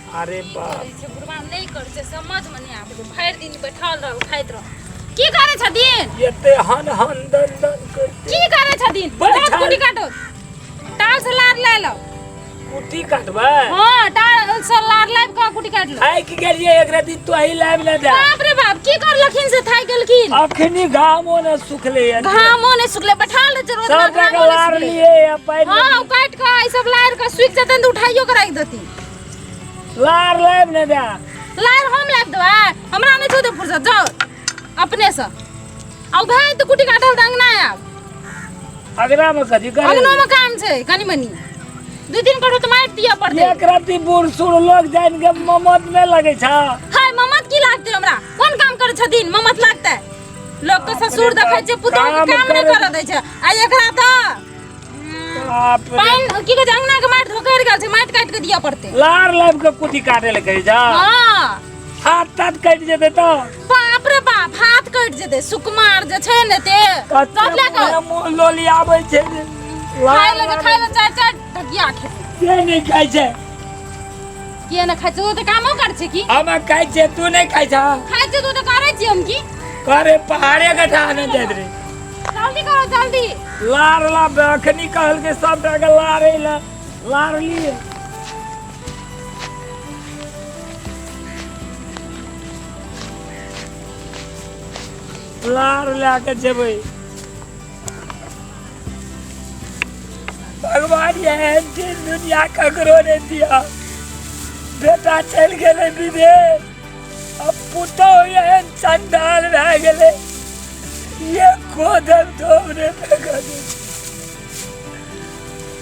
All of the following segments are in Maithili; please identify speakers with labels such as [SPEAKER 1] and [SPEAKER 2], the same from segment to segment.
[SPEAKER 1] अरे
[SPEAKER 2] की
[SPEAKER 1] बाप
[SPEAKER 2] करै छै बुढ़वा नहि करै छै समझमे नहि आबै छै भरि दिन बैठल रहल खाइत रहल की करै छथिन
[SPEAKER 1] एते हन हन दन दन करते
[SPEAKER 2] की करै छथिन
[SPEAKER 1] बैठल।
[SPEAKER 2] जाउ कुटी काटो टाल से लार ला लो
[SPEAKER 1] कुट्टी काटबै
[SPEAKER 2] हाँ टाल से लार लाबि कऽ कुटी काट लो
[SPEAKER 1] थाकि गेलियै एक राति तो ही लाबि ले दे
[SPEAKER 2] बाप रे बाप की करलखिन से थाकि गेलखिन
[SPEAKER 1] अखनी घामो ने सुखले हन
[SPEAKER 2] घामो नहि सुखले बैठल रहै छै रोज
[SPEAKER 1] सब
[SPEAKER 2] घामो
[SPEAKER 1] के
[SPEAKER 2] नहि
[SPEAKER 1] लार
[SPEAKER 2] सुखले।
[SPEAKER 1] लिए आ पानि
[SPEAKER 2] हाँ ओ काटि कऽ ई सब लारि कऽ सुखि जेतनि तऽ उठाइयो कऽ राखि देती
[SPEAKER 1] लार लाबि ने दे
[SPEAKER 2] लारि हम लाबि देबै हमरा नहि छौ फुर्सत जाउ अपनेसँ आ भाय तऽ कुटी काटल तऽ अंगना आयब
[SPEAKER 1] अगरा में कथी करे
[SPEAKER 2] अंगनो में काम छै कनी मनी दू दिन करू तऽ मारि दिअ पड़तै
[SPEAKER 1] एक राति बूढ़ सूढ़ लोग जान के ममत नहीं लगे छा
[SPEAKER 2] हाय ममत की लागतै हमरा कोन काम करै छथिन ममत लागतै लोक के ससुर देखै छै पुतोह के
[SPEAKER 1] काम
[SPEAKER 2] काम नहि
[SPEAKER 1] करै-
[SPEAKER 2] करऽ दै छै आ एकरा तऽ
[SPEAKER 1] बाप रे।
[SPEAKER 2] पानि की कहै छै अंगना के माटि धोकरि गेल छै माटि काटि के दिअ पड़तै
[SPEAKER 1] लार लाबि के कुटी काटे ले कहै जा
[SPEAKER 2] हँ
[SPEAKER 1] हाथ ताथ कटि जेतै तऽ
[SPEAKER 2] बाप रे बाप हाथ कटि जेतै सुकुमार जे छै ने ते सब लए कऽ
[SPEAKER 1] मुँह लोली आबै छै जे।
[SPEAKER 2] खाय लए खाय लए चारि चारि ढकिया खेतै
[SPEAKER 1] के नहि खाइ छै
[SPEAKER 2] किए ने खाइ छै ओ तऽ कामो करै छै की
[SPEAKER 1] हम खाइ छियै तू नहि खाइ छह
[SPEAKER 2] खाइ छै तू तऽ करै छियै हम की
[SPEAKER 1] करे पहाड़े गठा ने जाइत रहे
[SPEAKER 2] जल्दी करो जल्दी
[SPEAKER 1] लार ला अखनी कहलकै सबटा के लारे ला लार लिए लार लए के जेबै भगवान एहन दिन दुनिया ककरो नहि दिया बेटा चलि गेलै विदेश अब पुतोह एहन चंडाल भए गेलै एको दम धोम नहि फेकऽ दै छै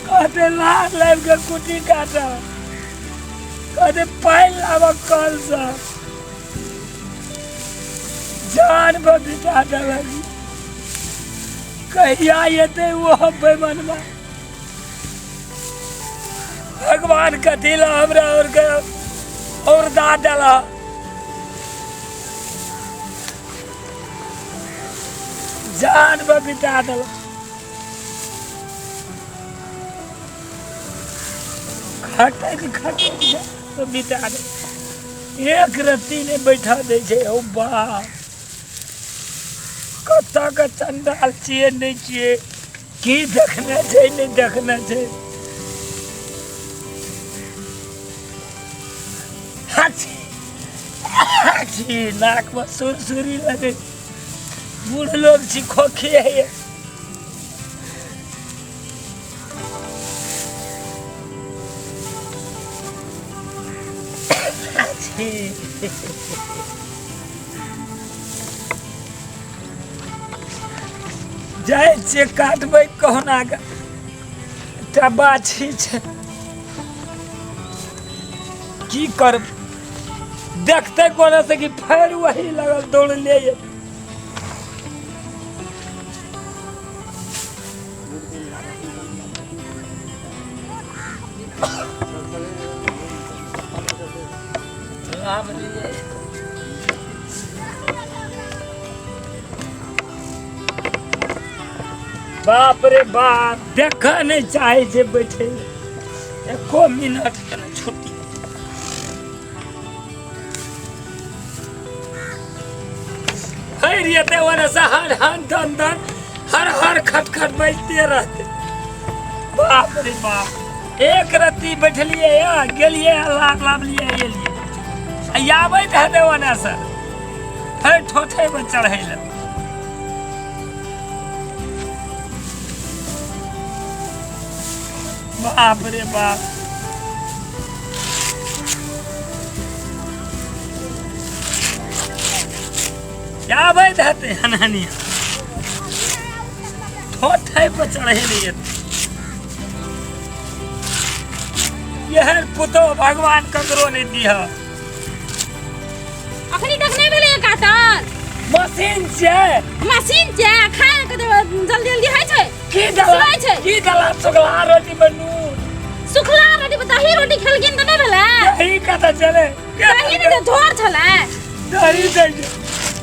[SPEAKER 1] कहते लार लाबि कऽ कुटी काटऽ कहते पानि लाबऽ कलसँ जान पर बिता देलक कहिया एतै ओ बेमनवा भगवान कथी ला हमरा और के और दा देला जान पर बिता देला खटक खटक तो बिता दे एक रत्ती नहि बैठा दै छै हौ बाप कतऽ के चंडाल छियै नहि छियै की देखने छै नहि देखने छै हाछी हाछी नाकमे सुरसुरी लगै बूढ़ लोग छी खोखी है जाइ छियै काटबै कहुना कऽ एकटा बाछी छै की करब देखते कोना से कि फेर वही लगल दौड़ले बाप रे बाप देखऽ नहि चाहै छै बैठे एको मिनट के नहि छुट्टी हरि एते ओने से हर हर दन दन हर हर खट खट बजते रहते बाप रे बाप एक रत्ती बैठलियै या गेलियै लाभ लाभलियै एलियै आ आबैत हेतै ओने से फेर ठोठे पर चढ़ै लए बाप रे बाप आबैत हेतै हनहनिया ठोठे पर चढ़ै नहि एतै एहन पुतोह भगवान ककरो नहि दिह
[SPEAKER 2] अखनी तक नहि भेलै काटल
[SPEAKER 1] मशीन छै
[SPEAKER 2] मशीन छै खाय के जल्दी जल्दी होइ छै
[SPEAKER 1] की दला
[SPEAKER 2] सुनै छै?
[SPEAKER 1] की दला सुखला रोटी में नून
[SPEAKER 2] सुखला रोटी में दही रोटी खेलखिन तऽ नहि भेलै
[SPEAKER 1] दही कतऽ चले
[SPEAKER 2] दही नहि तऽ झोर छलै
[SPEAKER 1] दही दै छै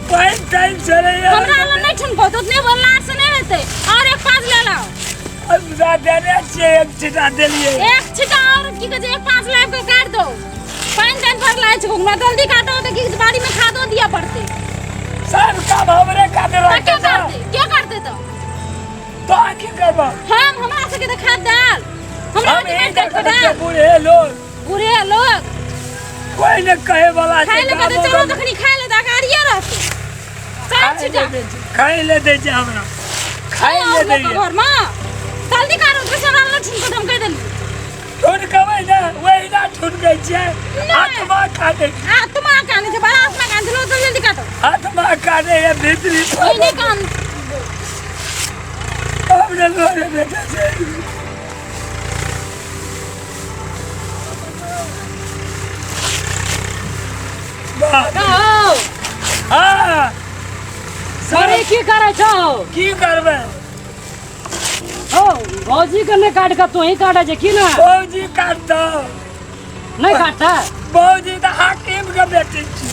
[SPEAKER 1] पानि तानि चले
[SPEAKER 2] हमरा लग नहि ठुनकौ तऽ उतने लार से नहि हेतै और एक पाँच ले लाओ
[SPEAKER 1] देने छियै एक छिटा देलियै
[SPEAKER 2] एक छिटा और की कहै छै एक पाँच लाख के काटि दो पानि तानि भरला छै हमरा जल्दी काटो तऽ कि बाड़ी में खादो दिया पड़तै।
[SPEAKER 1] सब काम हमरे काटे
[SPEAKER 2] तऽ
[SPEAKER 1] रहते
[SPEAKER 2] के करतै, के करतै तऽ?
[SPEAKER 1] तो की करबा?
[SPEAKER 2] हम हमरा सबके तऽ खाद डाल, हमरा
[SPEAKER 1] हम
[SPEAKER 2] सबके
[SPEAKER 1] ई
[SPEAKER 2] माटि काटि कऽ
[SPEAKER 1] देखै छियै
[SPEAKER 2] डाल।
[SPEAKER 1] बूढ़े लोग,
[SPEAKER 2] बूढ़े लोग
[SPEAKER 1] कोई ने कहे वाला छै।
[SPEAKER 2] खाय ले कहतै,
[SPEAKER 1] गामो
[SPEAKER 2] चलो
[SPEAKER 1] गाम
[SPEAKER 2] तखनी खाय ले तऽ अगाड़िए रहतै। चारि
[SPEAKER 1] खाय
[SPEAKER 2] छिटा
[SPEAKER 1] ले दै छै, खाय ले दै छै हमरा, खाय ले
[SPEAKER 2] और
[SPEAKER 1] दै
[SPEAKER 2] लोकके घरमे जल्दी काटो, बेसी हमरा लग ठुनके हम कहि देलियै।
[SPEAKER 1] ठुनकबै ने वही ना ठुनकै छियै।
[SPEAKER 2] नहि।
[SPEAKER 1] आत्मा काटे।
[SPEAKER 2] आत्मा कानै छै, बड़ा आत्मा कानै छै। लो जल्दी जल्दी काटो।
[SPEAKER 1] आत्मा काटे है भीतरी।
[SPEAKER 2] ओहिने कान।
[SPEAKER 1] हमरे लोरे बेटा छै। बाप रे।
[SPEAKER 3] कहो।
[SPEAKER 1] हाँ।
[SPEAKER 3] अरे की करै छौ?
[SPEAKER 1] की करबै?
[SPEAKER 3] हौ, भौजी के नहि काटि कऽ तोही काटै छै की ने?
[SPEAKER 1] भौजी काटतौ?
[SPEAKER 3] नहि काटतै।
[SPEAKER 1] भौजी तऽ हाकिम के बेटी छी।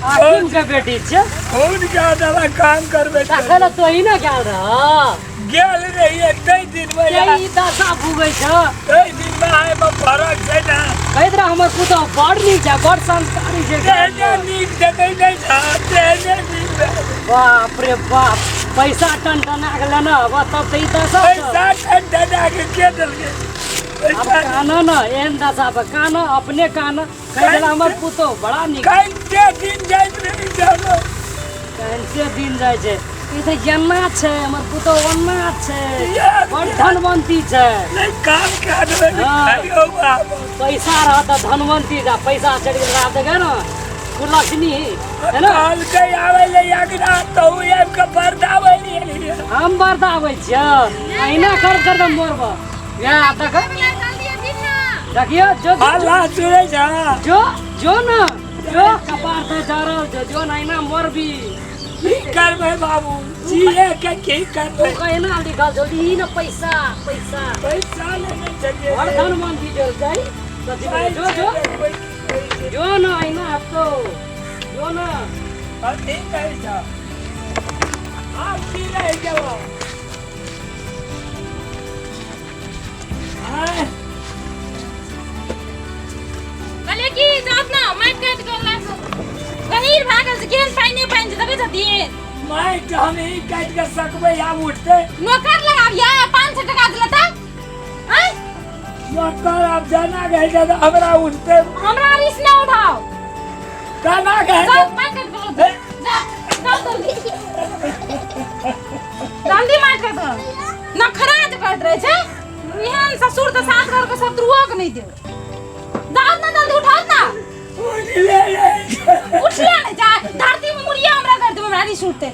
[SPEAKER 3] हाकिम के बेटी छै।
[SPEAKER 1] खून के अदला काम करबै।
[SPEAKER 3] तखन लए तोही ने गेल रह?
[SPEAKER 1] गेल रहियै तै दिन मे।
[SPEAKER 3] ते ई दशा भुगै छ।
[SPEAKER 1] तै दिन मे आइ मे फरक छै ने।
[SPEAKER 3] कहैत रह हमर पुतहु बड़ नीक छै, बड़ संस्कारी छै।
[SPEAKER 1] तेहने नीक देखै नहि छ, तेहने नीक भेल।
[SPEAKER 3] बाप रे बाप, पैसा टन टना के लेने हब तब तऽ ई दशा छौ।
[SPEAKER 1] पैसा टन टना के के देलकै?
[SPEAKER 3] आब
[SPEAKER 1] पैसा
[SPEAKER 3] कान ने, एहन दशा पर कान, अपने कान। कहि देला हमर पुतहु बड़ा नीक।
[SPEAKER 1] कते दिन जाइत रही जानो।
[SPEAKER 3] कते दिन जाइ छै? ई तऽ एना छै, हमर पुतहु ओना छै, बड़ धनवंती छै।
[SPEAKER 1] नहि काम काज मे
[SPEAKER 3] हाँ।
[SPEAKER 1] खाइयो बाप।
[SPEAKER 3] पैसा रहत तऽ धनवंती जा, पैसा चढ़ि गेल रात देखे ने कुलक्षणी है ने।
[SPEAKER 1] कहलकै आबै ले अगना तऽ उ आबि कऽ बरदाबै लिए।
[SPEAKER 3] हम बरदाबै छियै, अहिना कर कर दम मोरब इएह देख।
[SPEAKER 2] जल्दी अभी ना।
[SPEAKER 3] देखियो जो
[SPEAKER 1] हल्ला सुनै छ।
[SPEAKER 3] जो जो न जो कपार तऽ जरल जो जो न अहिना मरबी।
[SPEAKER 1] की करबै बाबू, जिए के की
[SPEAKER 3] तू
[SPEAKER 1] करबै?
[SPEAKER 3] कहिना लिखल छौ ई ने, पैसा पैसा
[SPEAKER 1] पैसा लेने छलियै।
[SPEAKER 3] बड़ धनवंती चल जाइ कथी
[SPEAKER 1] जाइ
[SPEAKER 3] जो जो
[SPEAKER 1] देखबै की होइ छै।
[SPEAKER 3] जो न अहिना हटतो जो न।
[SPEAKER 1] कथी कहै छ? आब की रहि गेलौ? आँय?
[SPEAKER 2] कहलियै की जात ना माटि काटि कऽ लाग गहीर भए गेल छै, केहन पानि पानि छै देखै छथिन।
[SPEAKER 1] माटि हम ही काटि कऽ सकबै? आब उठतै?
[SPEAKER 2] नौकर लगाबियै, 500 टका देले तऽ आँय?
[SPEAKER 1] नौकर आब जाना गए तऽ हमरा उठतै?
[SPEAKER 2] हमरा रिस नहि उठाओ।
[SPEAKER 1] केना गए?
[SPEAKER 2] जाउ माटि काटि कऽ लाउ, जा जाउ जल्दी जल्दी माटि काटि कऽ। नखरा जे करैत रहै छै, एहन ससुर तऽ सात घर के शत्रुओ के नहि देब। जाउ ने जल्दी, उठाउ ना।
[SPEAKER 1] उठले नहि छै।
[SPEAKER 2] उठले नहि जा, धरती में मुड़िया हमरा कर देब, हमरा रिस उठते।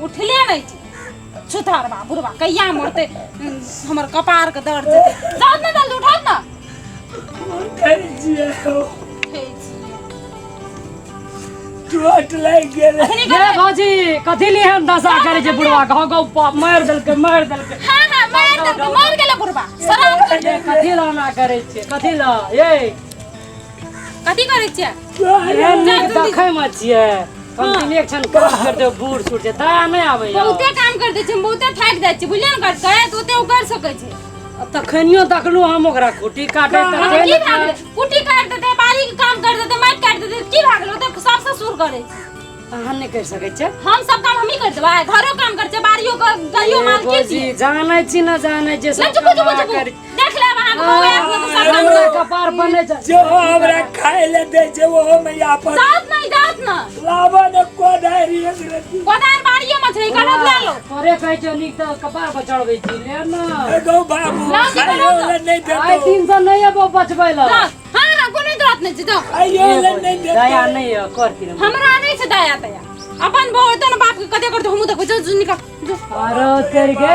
[SPEAKER 2] उठले नहि छै छुथरबा बुढ़बा, कहिया मरते हमर कपार के दर्द जेतै। जाउ ने जल्दी, उठाउ ना।
[SPEAKER 1] उठै छियै।
[SPEAKER 2] उठै छियै।
[SPEAKER 1] चोट लागि गेलै।
[SPEAKER 2] अखनी
[SPEAKER 3] ये
[SPEAKER 2] करबै।
[SPEAKER 3] भौजी, कथी लिए हम दशा करै छै बुढ़वा के? हौ गौ, मारि देलकै, मारि देलकै।
[SPEAKER 2] हाँ हाँ, मारि देलकै, मरि गेलै बुढ़बा, शराब कर।
[SPEAKER 3] ये कथी लए एना करै छियै? कथी लए ये?
[SPEAKER 2] कथी करै छियै?
[SPEAKER 3] एहन नीक देखै मे छियै, कम एक क्षण काम कर देब, बूढ़ सूढ़ छै, दया नहि आबैया?
[SPEAKER 2] बहुते काम कर दै छै, बहुते थाकि जाइ छै, बुझलियै ने? कर करे तऽ ओते ओ कर सकै छै।
[SPEAKER 3] तखनियो देखलहुँ हम ओकरा कुटी काटैत।
[SPEAKER 2] हाँ,
[SPEAKER 3] तऽ
[SPEAKER 2] की भए गेलै? कुट्टी काटि देतै, बाड़ी के काम कर देतै, माटि काटि देतै, की भए गेलै? ओते सब ससुर करै छै।
[SPEAKER 3] अहाँ नहि करि सकै छियै?
[SPEAKER 2] हम सब काम हमही कर देबै, घरो काम कर छै, बाड़ियो के, गाइयो माल के
[SPEAKER 3] भौजी
[SPEAKER 2] छियै।
[SPEAKER 3] जानै छी ने, जानै छियै
[SPEAKER 2] नहि
[SPEAKER 3] सब
[SPEAKER 2] चुपू चुपू
[SPEAKER 3] काम
[SPEAKER 2] चुपू
[SPEAKER 3] करै।
[SPEAKER 2] देख लेब अहाँके बौआ आयत ने तऽ सब काम
[SPEAKER 3] हमरा
[SPEAKER 2] करब।
[SPEAKER 3] कपार बनै छै।
[SPEAKER 1] जो हमरा खाय ले दै छै ओहो मे आपत।
[SPEAKER 2] जात नहि जात ने।
[SPEAKER 1] लाबऽ ने कोदारि एक रत्ती।
[SPEAKER 2] कोदारि बाड़िये मे छै, कटत लए लो।
[SPEAKER 3] तोरे कहै छियौ नीक तऽ कपार पर चढ़बै छी, ले ने।
[SPEAKER 1] एगो बाबू
[SPEAKER 2] लाउ ने,
[SPEAKER 1] खाइयो
[SPEAKER 2] लाउ
[SPEAKER 1] ले नहि
[SPEAKER 3] आइ
[SPEAKER 1] देतौ।
[SPEAKER 3] दिन से नहि एबो बचबै लए।
[SPEAKER 2] जात। हाँ हाँ, कोनो जरूरत नहि छै, जाओ।
[SPEAKER 1] खाइयो ले नहि देतौ।
[SPEAKER 3] दया नहि यऽ करती
[SPEAKER 2] हमरा नहि छै दया तया, अपन बहू हेतौ ने बाप के कते करतौ, हमहूँ देखबै। जो जो, निकल जो।
[SPEAKER 3] अरे तेरी के,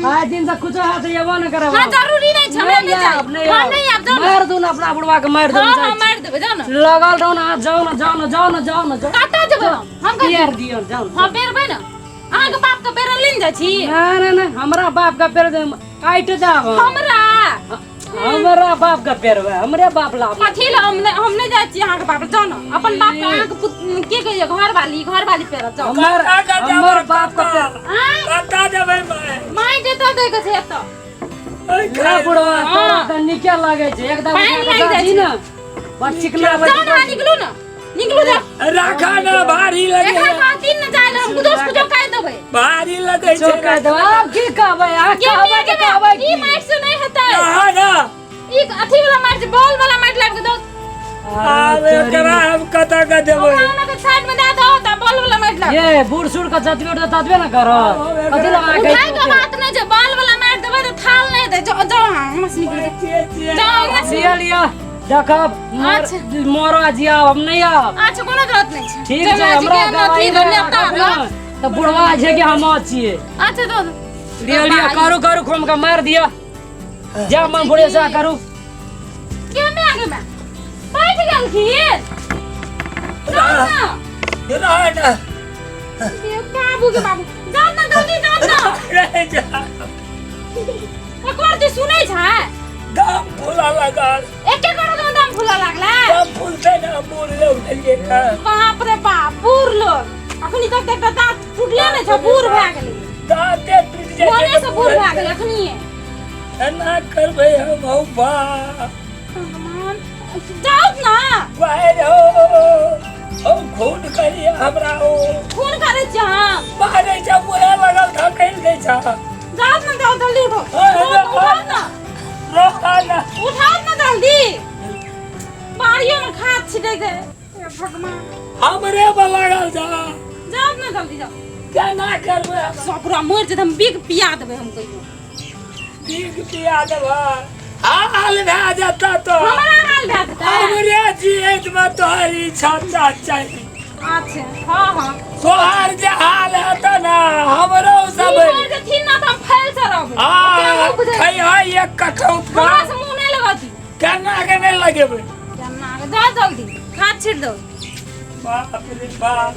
[SPEAKER 3] आइ दिन से कुछो हाथ एबो ने करब।
[SPEAKER 2] हाँ, जरूरी नहि छै, हमरा नहि
[SPEAKER 3] आब
[SPEAKER 2] चाही।
[SPEAKER 3] नहि
[SPEAKER 2] हाँ
[SPEAKER 3] आब।
[SPEAKER 2] नहीं आब, जाओ ने।
[SPEAKER 3] मारि दू ने अपना बुढ़वा के, मारि दू।
[SPEAKER 2] हाँ हाँ, मारि देबै, जाओ ने।
[SPEAKER 3] लगल रहू ने, जाउ ने, जाउ ने, जाउ ने, जाउ ने, जाउ।
[SPEAKER 2] कतऽ जेबै हम? हम कतऽ?
[SPEAKER 3] पेर दियौ, जाउ ने।
[SPEAKER 2] हाँ, पेरबै ने, अहाँके बाप के पेरल ले ने जाइ छी।
[SPEAKER 3] ना ना ना, हमरा बाप के पेर दे, काटि देब।
[SPEAKER 2] हमरा
[SPEAKER 3] हमरा बाप के पेरबै, हमरे बाप ला।
[SPEAKER 2] कथी लए? हम नहि, हम नहि जाइ छी अहाँके बाप, जाउ ने अपन बाप के। अहाँके के कहैया घर वाली, घर वाली पेरत, जाउ।
[SPEAKER 3] हमर
[SPEAKER 1] कतऽ कतऽ
[SPEAKER 3] हमर बाप के पेर
[SPEAKER 2] आँय?
[SPEAKER 1] कतऽ देबै माय?
[SPEAKER 2] माटि एतऽ दै के छै, एतऽ।
[SPEAKER 3] ले बुढ़वा, तोरा तऽ नीके लागै छै एकदम।
[SPEAKER 2] पानि लागि जाइ छै।
[SPEAKER 3] ने बड़ चिकना।
[SPEAKER 2] जाओ ना, निकलू ना, निकलू जाओ।
[SPEAKER 1] राखा ना, भारी लगे।
[SPEAKER 2] एखन कहथिन ने जाय ले, हम कुदोस कुदो काटि देबै।
[SPEAKER 1] भारी लगे छै।
[SPEAKER 3] चौका देब, आब की कहबै अहाँ?
[SPEAKER 2] ये
[SPEAKER 3] कहबै
[SPEAKER 2] मेघ
[SPEAKER 3] तऽ
[SPEAKER 2] में
[SPEAKER 3] कहबै
[SPEAKER 2] ई
[SPEAKER 3] की?
[SPEAKER 2] माटि से नहि हेतै।
[SPEAKER 1] ना ना।
[SPEAKER 2] ई अथी वाला माटि छै, बॉल वाला माटि लाबि के दो।
[SPEAKER 1] आब एकरा हम कतऽ के देबै?
[SPEAKER 2] ओकरा ओना के साइड में दए दो तऽ बॉल वाला माटि लाबि।
[SPEAKER 3] ये बूढ़ सूढ़ के जतबे उठतै ततबे ने करब, कथी लए अहाँ
[SPEAKER 2] उठाय के बात नहि छै, बॉल वाला माटि देबै तऽ थाल नहि हेतै। जाओ जाओ अहाँ हमरा से निकलू, जाओ हमरा से।
[SPEAKER 3] लिअ लिअ, देखब
[SPEAKER 2] अच्छा।
[SPEAKER 3] मोरो जियाब, हम नहि आब।
[SPEAKER 2] अच्छा, कोनो जरूरत नहि छै।
[SPEAKER 3] ठीक छै।
[SPEAKER 2] जमा जी
[SPEAKER 3] हमरा
[SPEAKER 2] के
[SPEAKER 3] गवाही
[SPEAKER 2] अथी
[SPEAKER 3] नहि
[SPEAKER 2] नेता
[SPEAKER 3] राखब
[SPEAKER 2] रहत।
[SPEAKER 3] ने, तऽ बुढ़वा छै कि हम छियै।
[SPEAKER 2] अच्छा, दो।
[SPEAKER 3] लिअ लिअ, करू करू, खून के मारि दिअ, जा मन बुढ़े से करू।
[SPEAKER 2] के में आगे में बैठ गेलखिन, जाओ ना।
[SPEAKER 1] ना ना।
[SPEAKER 2] ये बाबू के बाबू, जाओ ना, जल्दी जाओ ना।
[SPEAKER 1] रह जा।
[SPEAKER 2] ककर जे सुनै छै?
[SPEAKER 1] दम फूला लगल।
[SPEAKER 2] एके करो तो दम फूला लागला।
[SPEAKER 1] दम फूलते ना, बूढ़ लोग भेलियै ने।
[SPEAKER 2] बाप रे बाप, बूढ़ लोग अखनी तक एकटा दाँत टूटले नहि छै, बूढ़ भए गेलै।
[SPEAKER 1] दाँते टूटि जाइ
[SPEAKER 2] मोने
[SPEAKER 1] छै।
[SPEAKER 2] से बूढ़ भए गेलै अखनिये।
[SPEAKER 1] एना करबै हम? हौ बाप।
[SPEAKER 2] भगवान, जाउ ना।
[SPEAKER 1] बाहर हो हो, खून करिए हमरा हो।
[SPEAKER 2] खून करै छी हम?
[SPEAKER 1] मारै छै, मुहे लगल धकेल दै छै।
[SPEAKER 2] जाउ ना, जाउ, जल्दी उठो। उठाउ ना।
[SPEAKER 1] रोका ना।
[SPEAKER 2] उठाउ ना जल्दी, बाड़ियो में खाद छिटै छै। हे भगवान।
[SPEAKER 1] हमरे पर लागल जा।
[SPEAKER 2] जाउ ना, जल्दी जाउ।
[SPEAKER 1] केना करबै हम?
[SPEAKER 2] सब पूरा मरि जेतै, हम बिग पिया देबै हम कहियो।
[SPEAKER 1] पीक पिया देबै, हाल भए जेतै तो।
[SPEAKER 2] हमरा हाल भए जेतै?
[SPEAKER 1] हमरे जियत में तोहर इच्छा चाही।
[SPEAKER 2] अच्छा, हाँ हाँ।
[SPEAKER 1] तोहर जे हाल हेतै ने, हमरो सब
[SPEAKER 2] ई मरि जेथिन ना तऽ हम फैल से रहबै।
[SPEAKER 1] हाँ।
[SPEAKER 2] ओते नहि बुझै।
[SPEAKER 1] खैहै एक कठौत।
[SPEAKER 2] हमरा से मुँह नहि लगती।
[SPEAKER 1] केना के नहि लगेबै?
[SPEAKER 2] केना के? जा जल्दी खाद छिट दो।
[SPEAKER 1] बाप रे बाप।